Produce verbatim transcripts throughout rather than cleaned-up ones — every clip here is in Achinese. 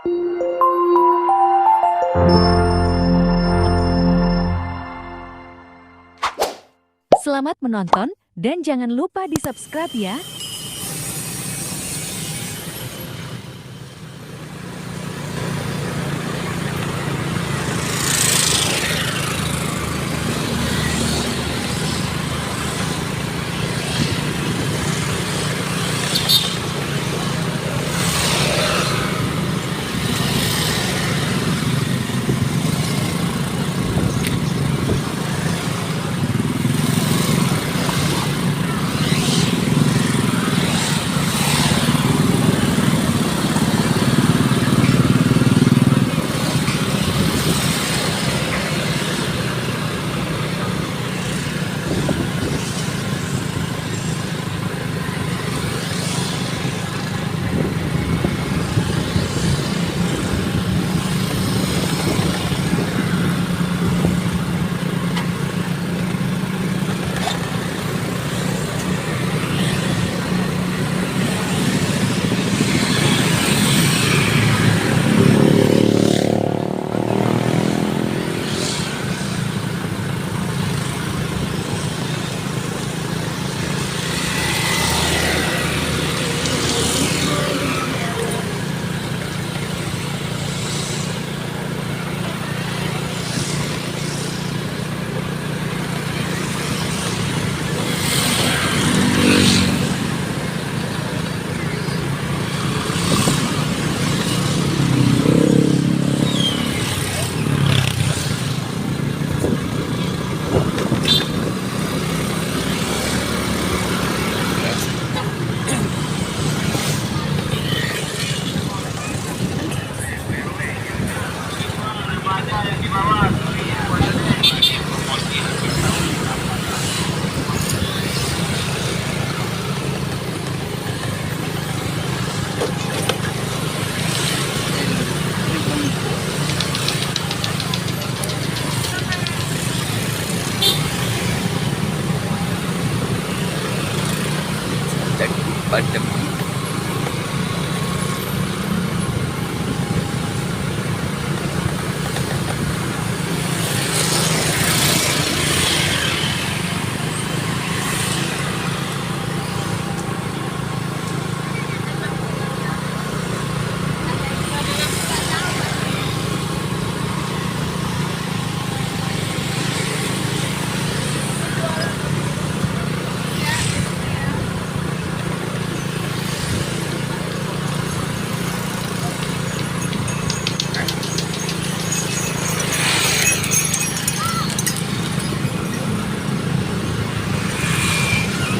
Selamat menonton, dan jangan lupa di-subscribe ya.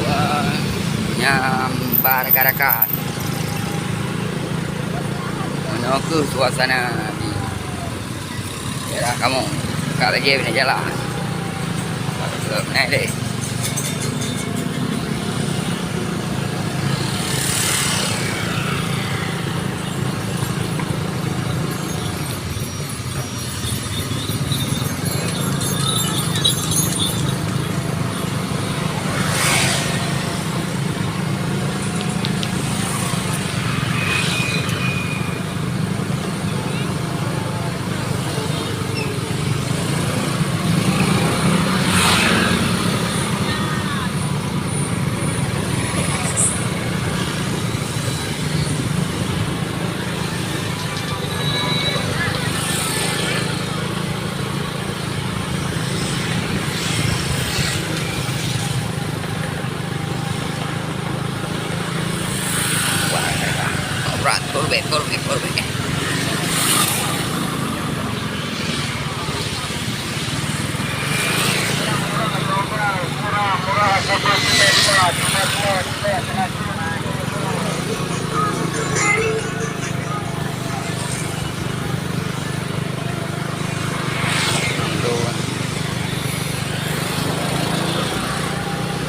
Wah, nyang baraka-raka. Meunoe kheueh suasana di daerah kamoe. Ka lagèe bak jalan. Naik deh. Wah, berat, berat, berat.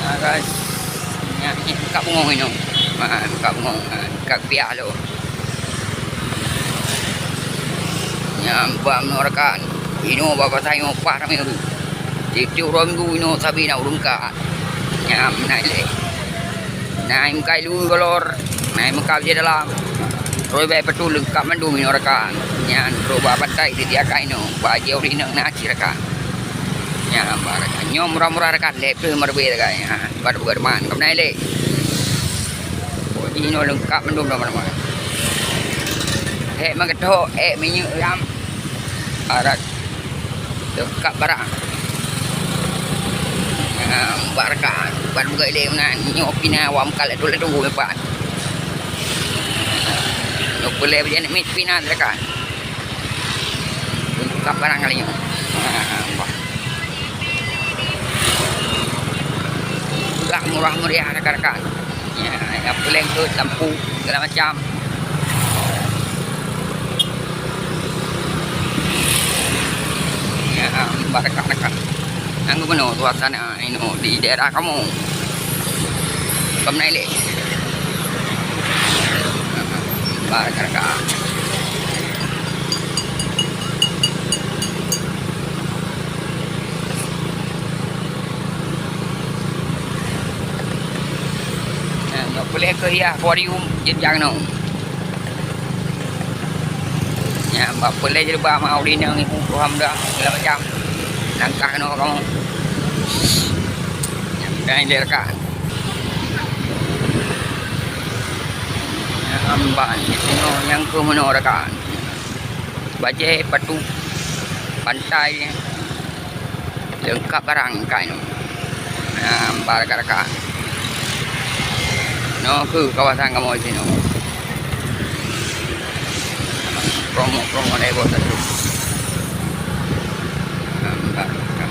Nah, guys. Nyan, nyan, buka bungong inoe. Ha, buka bungong. Ha, buka kupiah lom. Nyan, bak meunurunkan. Inoe bak pasai inoe pah ramé ureueng. Tiep-tiep uroe minggu inoe sabe na ureueng ka. Nyan, meunan lé. Na meukat lé golor. Na meukat di dalam. Roi bèe peutu leungkap mandum inoe rakan. Nyan trok bak pantai sitiakai inoe. Bak jih ureueng inong na cit rakan. Nyan bak rakan. Nyoe murah-murah rakan. Lhèe ploh limong ribèe rakan. Nyan, bak buka teman. Ka meunan lé. Pokok jih inoe leungkap mandum teman-teman. Èk meugeutôk, èk minyeuk ayam. Arak. Leungkap barang. Nah, bak rakan. Ban buka ilèe meunan. Nyoe pih na awak meukat laju-laju meupat. Nyoe peulèe beujanit miet pih na rakan. Leungkap barang kali nyoe. Nah, bah. Gak murah meriah rakan-rakan. Ya, nyang peulèe keu lampu segala macam. Ya, bak rakan-rakan. Nyan geumeunyoe suasana inoe di daerah kamoe. Ka meunan lé. Bak rakan-rakan. Nah, nyoe peulèe keu hias akuarium jeuet jak keunoe. Nyan bak peulèe jilbab ma ureueng inong ibu tuha muda segala macam. Langkah keunoe kamoe. Nyan mudah ilèe rakan. Nyan amban di sinoe nyang keu meunoe rakan. Bajèe, patu, pantai. Leungkap barang ka inoe. Nah, bak rakan-rakan. Nyoe keuh kawasan kamoe sinoe. Promo-promo dari bawah satu. Nah, bak rakan.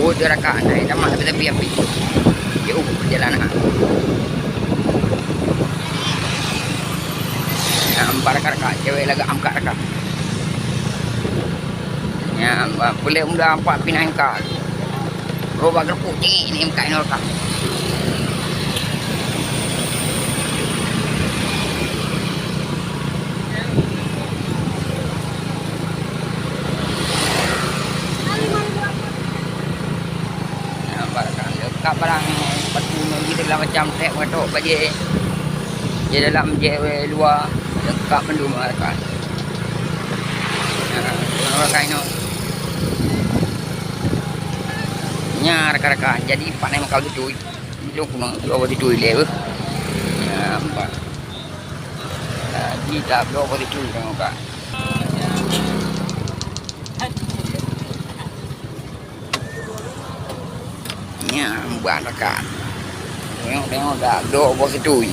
Buet rakan, hai tamah tapi api. Jauh perjalanan. Nah, empat rakan-rakan, cewek lagak angkat rakan. Ya, ba-, peuleueh muda empat pinah angkat. Roh bak geureupuek cit ni angkat inoe rakan. Nah, barang leungkap barang, batu nyoe jih segala macam trek meukatok bajèe. Di dalam jèe luwa leungkap mandum barang. Nah, barang inoe. Nyan rakan-rakan, jadi pat nyan meukat beutôi. Lôn keuneuk dua boh situi lé beuh. Nyan pat. Jadi dap dua boh situi tengok kak. Nyan ban rakan. Tengok-tengok dah dua boh situi.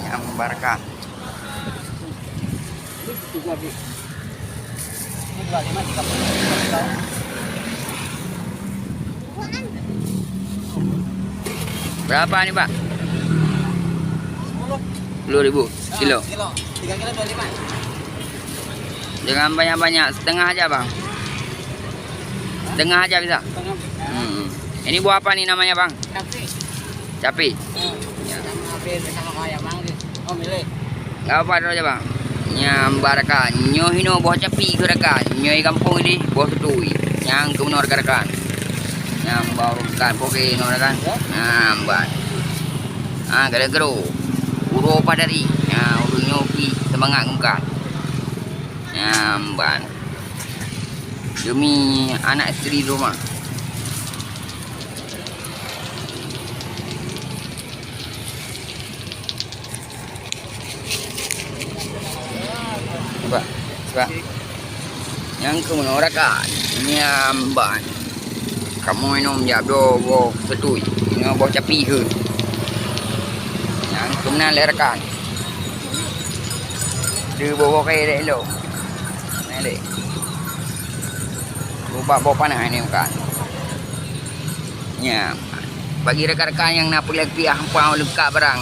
Nyan ban rakan. Berapa ni, Pak? Sepuluh ribu kilo. Kilo. Tiga kilo dua lima. Jangan banyak-banyak, setengah aja, Bang. Setengah aja bisa. Setengah bisa. Hmm. Ini buah apa nih namanya, Bang? Capi. Capi. Hmm. Ya. Sama habis, sama kayak Bang nih. Oh, milih. Enggak apa-apa, terus aja, Bang. Nyan baraka. Nyoe hino buah capi ke rakan. Nyoe gampông ini buah tutui. Nyang keunoe rakan-rakan. Nyan baru rakan. Oke, no rakan. Ya. Nah, ban. Ah, gara-gara. Uro padari. Nah, ureueng nyoe pi semangat ngungkat. Nyan ban. Demi anak isteri di rumah. Sebab, sebab nyang keunoe rakan, nyan ban. Kamoe inong jak bloe boh seutui, inong boh capi kheun. Nyang keunan lé rakan. Dua boh kayèe lé lo. Nah, lé. Ubak boh panah ini bukan. Nya, bagi rekan-rekan nyang na peureulèe piah, ampang leungkap barang.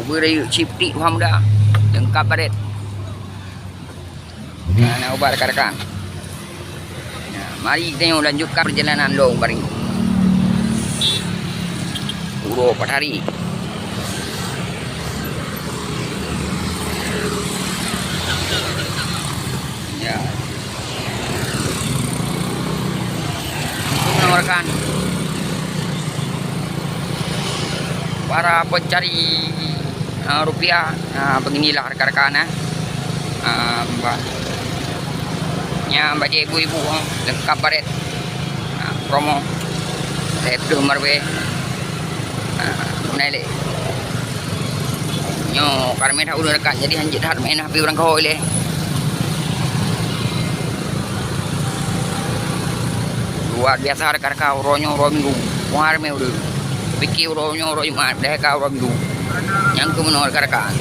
Ubé rayeuk cip tik, paham dah? Leungkap barét. Nah, na ubak rekan-rekan. Nah, mari kita lanjutkan perjalanan lom bari. Uroe pat hari. Ya. Untuk menawarkan para pencari, eh, rupiah, eh, beginilah rekan-rekan, eh. Ah, bah. Nyan bajèe ibu-ibu, ah, leungkap barét. Ah, promo. Lhèe plôh marbèe. Ah, meunai lé. Nyoe ka ramè that ureueng rakan, jadi hanjeuet that ramè na pih ureueng keuhôi lé. Luar biasa rekan-rekan, uroe nyoe uroe Minggu. Wah, ramè ureueng. Pike uroe nyoe uroe Jumat, deh ka uroe Minggu. Nyang keu meunoe rekan-rekan.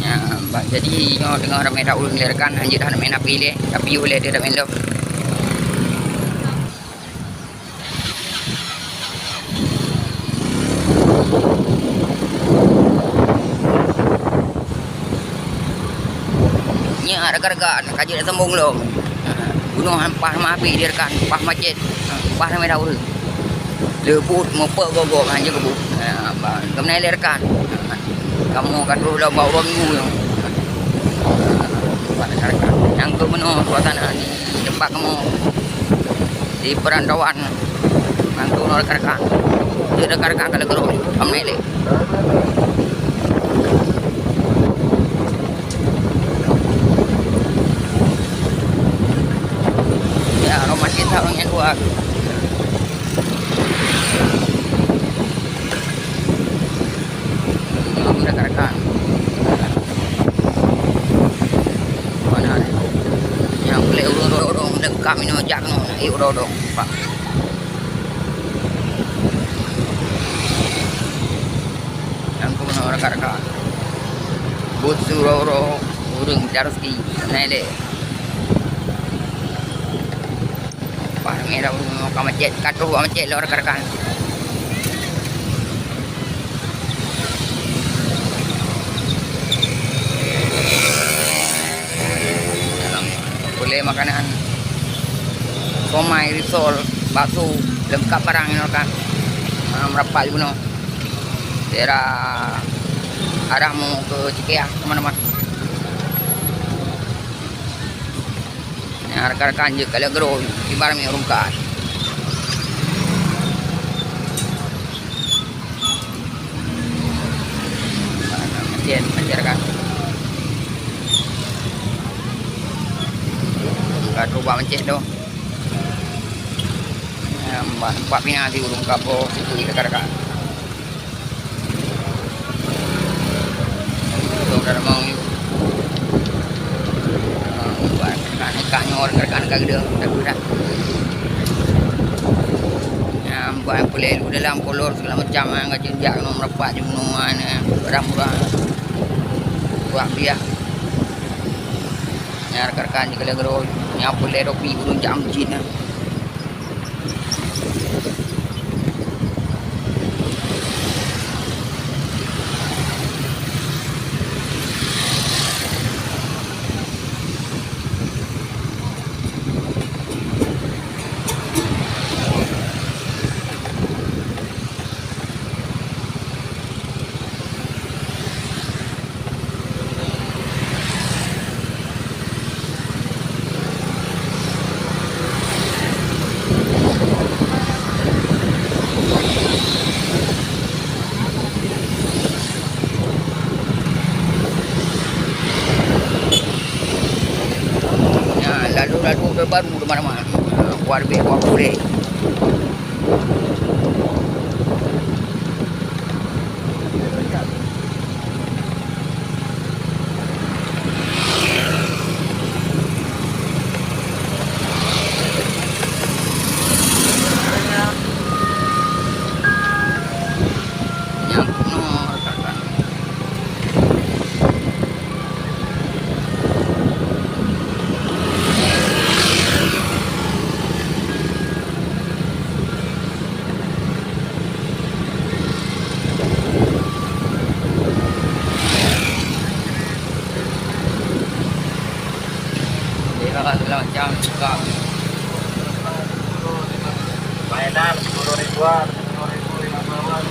Ya, bah, jadi nyoe teungoh ramè that ureueng lé rekan, hanjeuet that ramè na pih lé, tapi ulèe deuh ramè lom. Nyan rekan-rekan, ka jeuet sambông lom. Bunoe han paih meuhabéh di rekan, paih macet, paih ramè that ureueng. Le buet meupeuet gob-gob han jeuet keu buet. Ha, ba, keumeunai lé rekan. Kamoe ka troh lom bak uroe Minggu nyoe. Ba, rekan-rekan. Nyang keu meunoe suasana di teumpat kamoe di perantauan. Nyang keu meunoe rekan-rekan. Jeuet rekan-rekan ka lagèe droe. Keumeunai lé. Ya, romantis lah orang yang dua. Ini rekan-rekan. Mana ada? Yang boleh urung-urung dekat minum jak no, nak urung-urung. Pak. Nyang keunoe rekan-rekan. Buet siuroe-uroe ureueng mita rezeki. Nai lé. Paih ramè ureueng ka macet, ka troh bak macet lom rekan-rekan. Peureulèe makanan, somai, risol, bakso, leungkap barang nyoe kan. Ah, meurapat di bunoe. Daerah arah meu ke Cikeas, ke mana-mana. Nah, rekan-rekan jeuet ka lheueh geurôh, ibarat mie rungkat. Macet, macet rekan. Ka troh bak macet tu. Nah, bah, tempat pina di urung kapo, situ di rekan-rekan. Tông dalam yuk. Ah, buat rekan-rekan nyoe, rekan-rekan ka geude, dah geude. Nah, buat peureulèe dalam kolor segala macam, ah, ka jinjak ngon meurapat jumnoe, ah, barang murah. Buat biah. Nah, rekan-rekan jih ka lheueh geurôh, nyan peureulèe topi ureueng jak meuseujid, ah. Ya, lalu-lalu terbaru di mana-mana. Ha, kuah lebih, kuah purih. Nyang keunoe rekan-rekan. Mainan sepuluh ribuan, sepuluh ribu, lima puluh ribuan.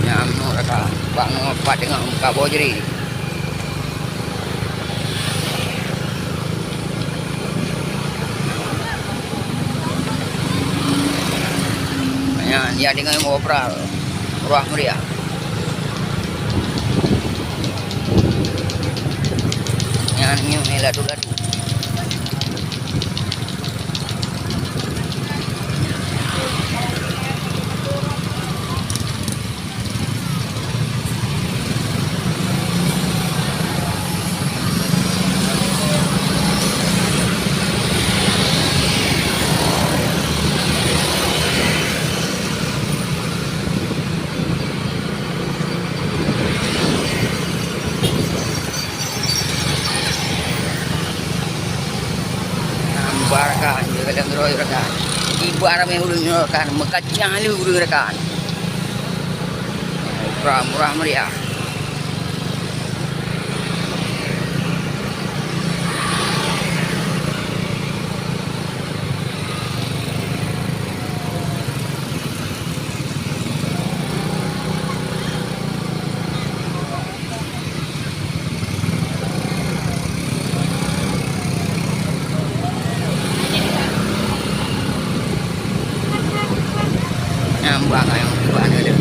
Nyan, bak ngon pat teungoh muka boh jri. Nyan, ya, deungon opera Murah Meriah. Nyan, nyoe ladu-ladu. Nyan bak rakan, di dalam droe rakan. Iba ramé ureueng rakan, meukacang lé ureueng rakan. Murah, murah meriah. Nyan bak ayong tuan ada.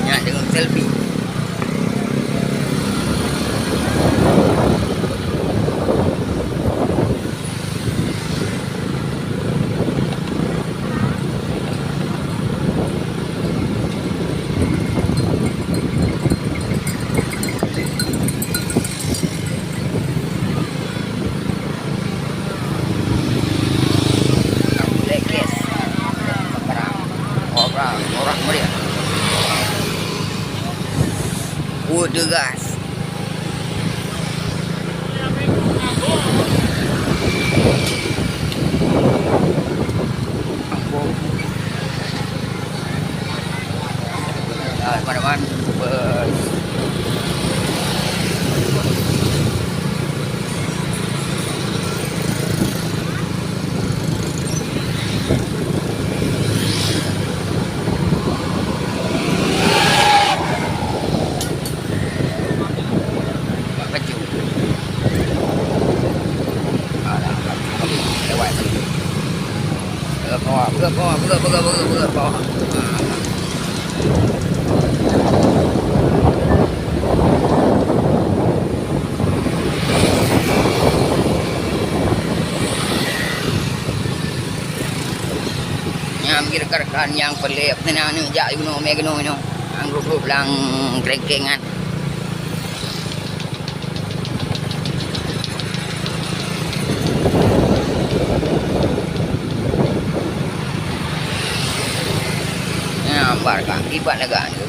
Nyan deungon selfie. Orang, orang meriah. Wah, tegas. Ah, teman-teman, bus. Bak keju. Alah, lewat. Peugah bawah, peugah bawah, peugah, peugah, peugah, peugah bawah. Nyan bagi rekan-rekan nyang peureulée, apa nama ni, jak gunong, mé gunong nyoe. Nyan grup-grup lam kerengkeng nyan. Nyan, bar ka, kiban lagak tu.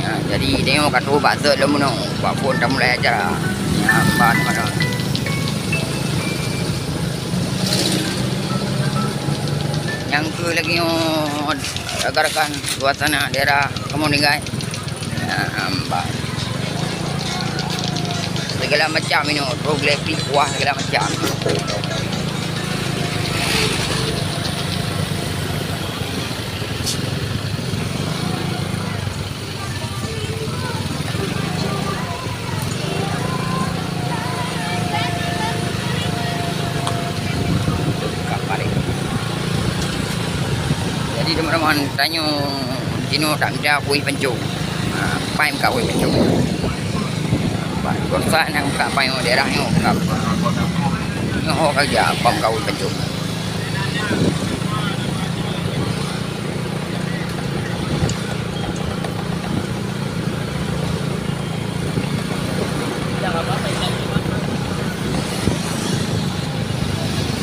Ya, jadi, tengok kat tu, bak set lom bunoe, bak phon tamulai acara. Ya, ban mana. Nyang keu lagèe nyoe, rakan-rakan, suasana daerah Kamoe Tinggai. Ya, nampak. Segala macam ini, roti, kuah, segala macam. Jadi, teman-teman, tanyoe jinoe tak mita kueh pencong. Ha, pai muka kueh pencong. Bah, gosok nyang muka pai daerah nyoe, muka. Nyoe ho kerja, pai muka kueh pencong.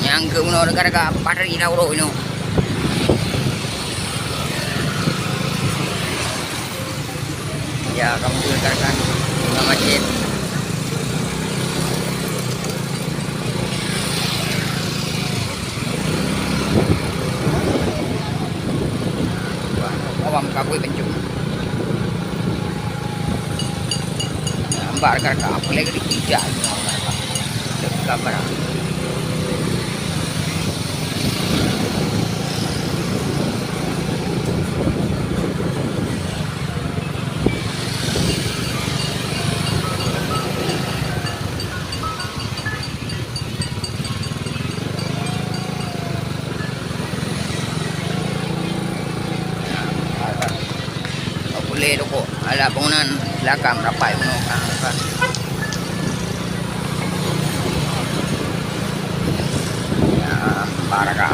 Nyang keu bunoe rega-rega paih lam uroe nyoe. Ya, kamoe rekan-rekan, bunga macet. Awam kabui pencung. Nampak rekan-rekan, apa lagi di kijak ni, rekan-rekan. Dekat barang. Puléh toko, alat bangunan, lakam rapai bunoe. Ya, baraka.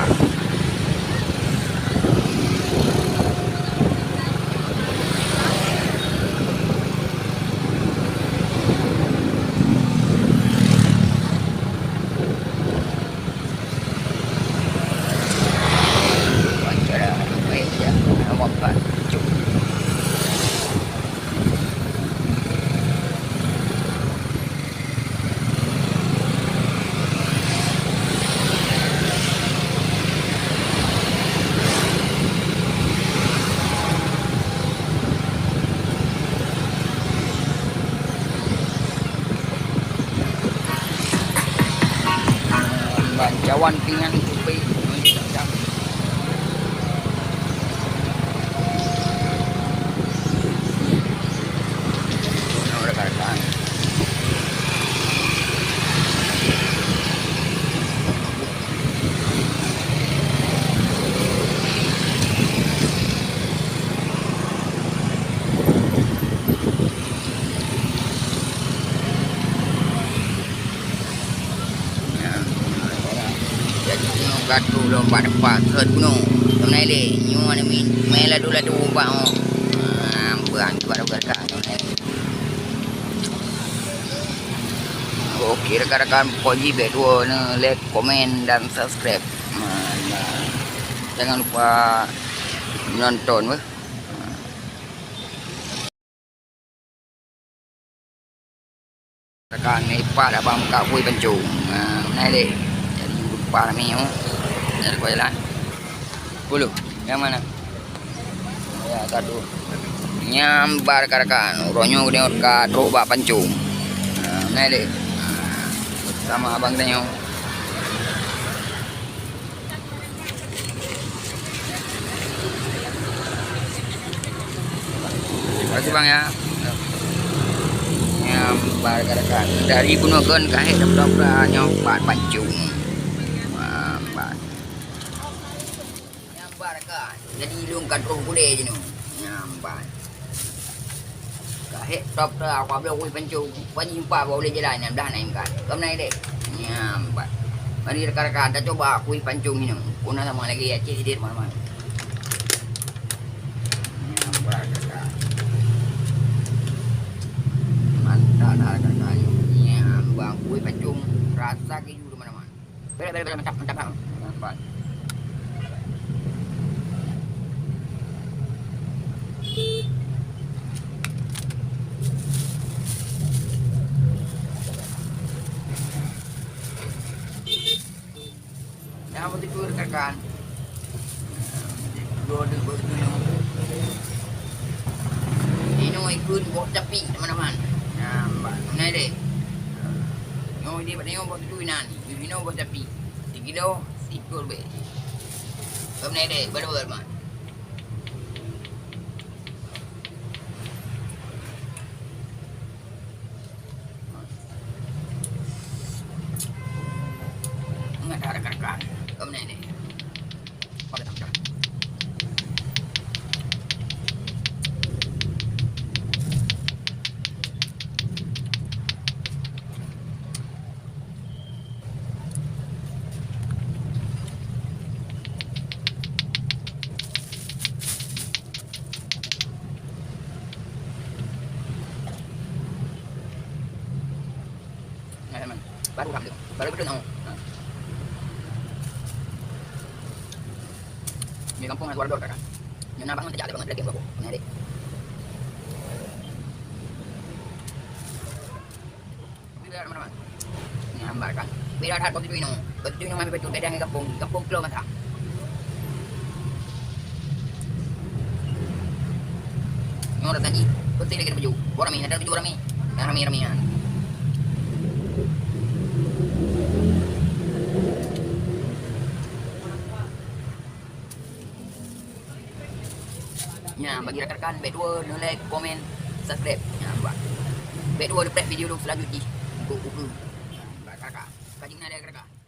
Ban cawan pingan cupé. Jadi nyoe ka troh lom bak teumpat rhot gunong. Keunoe lé, nyoe aneuk miet meu'en ladu-ladu bak nyoe. Ah, beuan bak lôn gata keunoe. Oke, rekan-rekan, pokok jih bèk tuwoe neu like, komen, dan subscribe. Nah, nah. Jangan lupa nonton, beuh. Tekan ipat abang muka kui pancung. Nah, mana dek? Jadi lupa nami tu. Dari kau jalan. Bulu, yang mana? Ya, satu. Nyambar ka rakan. Uroe nyoe ka trok bak pancung. Nah, mana dek? Sama abang kita nyoe. Makasih, Bang, ya. Nyambar ka rakan. Dari Gunung Gon ka hek dap-dap nyoe pat pancung. Wah, pat. Nyambar ka. Jadi lôn ka troh gulé jinoe. Nyambar. Ka hek top tu aku abang kui pancung. Wajib jumpa bak ulèe jalan nyang dah naik kan. Kau naik dek. Nyambar. Mari rekan-rekan, kita coba kui pancung ini. Kuna sama lagi ya, cik hidir mana-mana. Nyambar rekan. Mantap dah rekan-rekan. Nyambar kui pancung. Rasa keju di mana-mana. Bela, bela, bela, mantap, mantap, bang. Nampak. Nah, begitu rekan-rekan. Dua, dua, dua, dua. Inoe ikut bok tapi teman-teman. Nah, mbak, naik deh. Nyoe di, nyoe bok tu inan. Inoe bak tapi, sikilo, sikul be. Keuneuk deh, beureubeureu mat. Ingat dah rakan-rakan. Keuneuk deh. Pada tak pecah. Nah, teman. Baru ram tu. Baru betul nak. Nah. Ni kampung nak keluar dor kan. Ni nak bangun sejak ada bangun lagi baru. Ni adik. Bak kan. Beda that waktu tu inoe. Waktu tu inoe kami betul beda dengan kampung. Kampung Pulau Mata. Nyoe rasa ni. Betul lagi baju. Buat ramai, ada baju ramai. Yang ramai-ramai kan. Nyan, bagi rakan-rakan, bèk tuwo neu-like, komen, subscribe. Nyan, buat. Bèk tuwo neu-press video lôn seulanjut jih. Untuk buku. Nyan, buat rakan-rakan. Kaji na rakan-rakan.